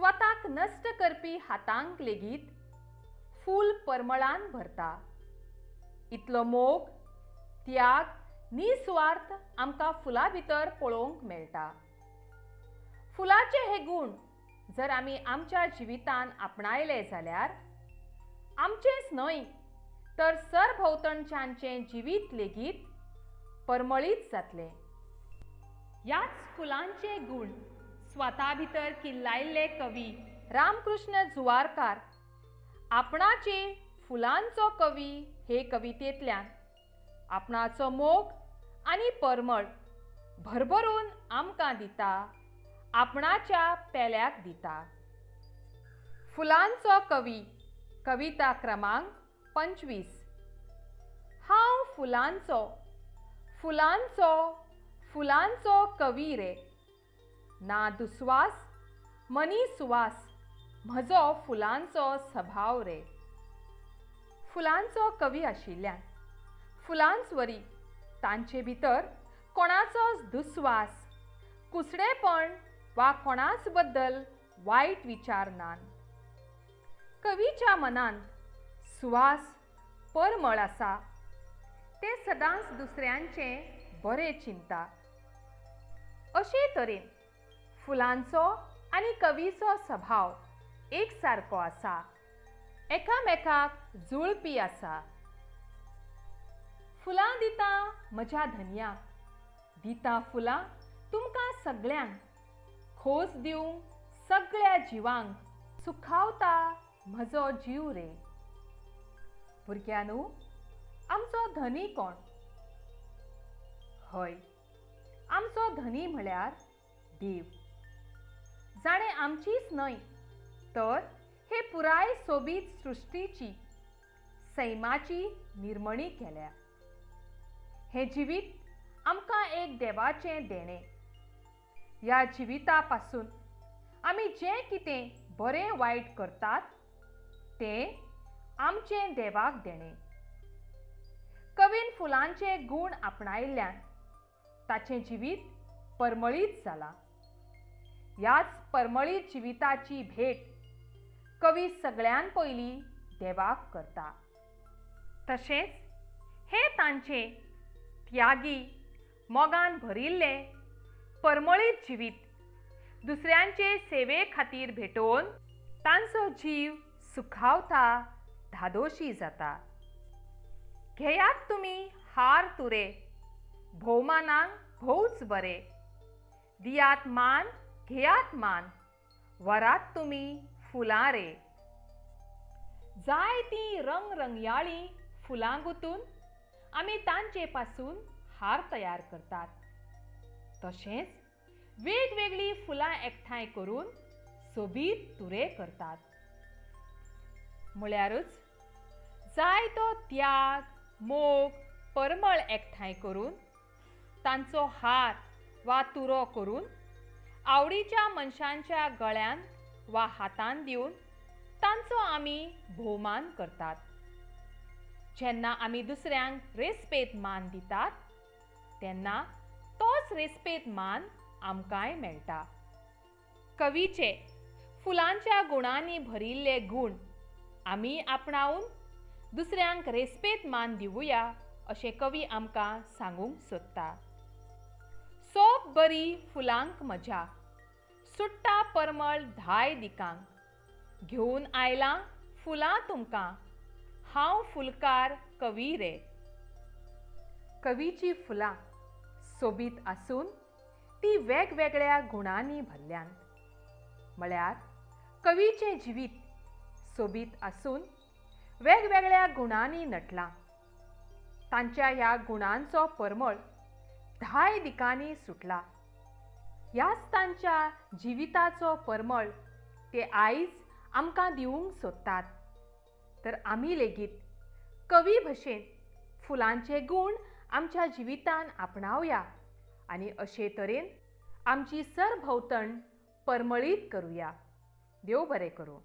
स्वताक नश्ट करपी हातांक लेगीत फूल परमळान भरता. इतलो मोग, त्याग, निस्वार्थ आमकां फुलां भितर पळोवंक मेळटा. फुलाचे हे गूण जर आमी आमच्या जिवितान आपणायले जाल्यार आमचेंच न्हय तर सरभोंवतणच्यांचें जिवीत लेगीत परमळीत जातलें. ह्याच फुलांचे गूण स्वता भितर किल्लायल्ले कवी रामकृष्ण जुवारकार आपणाचे फुलांचो कवी हे कवितेंतल्यान आपणाचो मोग आनी परमळ भरभरून आमकां दिता, आपणाच्या पेल्याक दिता. फुलांचो कवी, कविता क्रमांक 25. हांव फुलांचो फुलांचो फुलांचो कवी रे, ना दुस्वास मनी सुवास, म्हजो फुलांचो सभाव रे. फुलांचो कवी आशिल्ल्यान फुलांच वरी तांचे भितर कोणाचोच दुस्वास, कुसडेपण वा कोणाच बद्दल वायट विचार नात. कवीच्या मनांत सुवास, परमळ आसा. ते सदांच दुसऱ्यांचें बरें चिंता. अशे तरेन फुलांचो आनी कवीचो सभाव एक सारको आसा, एकामेकाक जुळपी आसा. फुलां दिता म्हज्या धनयाक, दिता फुलां तुमकां सगळ्यांक, खोस दिवंक सगळ्या जिवांक, सुखावता म्हजो जीव रे. भुरग्यांनो, आमचो धनी कोण? हय, आमचो धनी म्हळ्यार देव, जाणें आमचीच न्हय तर हे पुराय सोबीत सृश्टीची, सैमाची निर्मणी केल्या. हें जिवीत आमकां एक देवाचें देणें. ह्या जिविता पासून आमी जें कितें बरें वायट करतात तें आमचें देवाक देणें. कवीन फुलांचे गूण आपणायिल्ल्यान ताचें जिवीत परमळीत जालां. ह्याच परमळीत जिविताची भेट कवी सगळ्यान पयलीं देवाक करता. तशेंच हें तांचें त्यागी, मोगान भरिल्लें परमळीत जिवीत दुसऱ्यांचे सेवे खातीर भेटोवन तांचो जीव सुखावता, धादोशी जाता. घेयात तुमी हार तुरे, भोवमानांक भोवच बरे, दियात मान घेयात मान, वरात तुमी फुलां रे. जाय तीं रंगरंगयाळीं फुलां गुंतून आमी तांचे पासून हार तयार करतात. तशेंच वेगवेगळीं फुलां एकठांय करून सोबीत तुरे करतात. म्हळ्यारूच जाय तो त्याग, मोग, परमळ एकठांय करून तांचो हार वा तुरो करून आवडीच्या मनशांच्या गळ्यांत वा हातान दिवन तांचो आमी भोवमान करतात. जेन्ना आमी दुसऱ्यांक रेस्पेद मान दितात तेन्ना तोच रेस्पेद मान आमकांय मेळटा. कवीचे फुलांच्या गुणांनी भरिल्ले गूण आमी आपणावन दुसऱ्यांक रेस्पेद मान दिवया अशें कवी आमकां सांगूंक सोदता. सोब बरी फुलांक मजा, सुट्टा परमळ धाय दिकांक, घेवन आयलां फुलां तुमकां, हांव फुलकार कवी रे. कवीची फुलां सोबीत आसून ती वेगवेगळ्या गुणांनी भरल्यांत. म्हळ्यार कवीचें जिवीत सोबीत आसून वेगवेगळ्या गुणांनी नटलां. तांच्या ह्या गुणांचो परमळ धाय दिकांनी सुटला. ह्याच तांच्या जिविताचो परमळ ते आयज आमकां दिवंक सोदतात. तर आमी लेगीत कवी भशेन फुलांचे गूण आमच्या जिवितान आपणावया आनी अशे तरेन आमची सरभोंवतण परमळीत करुया. देव बरें करूं.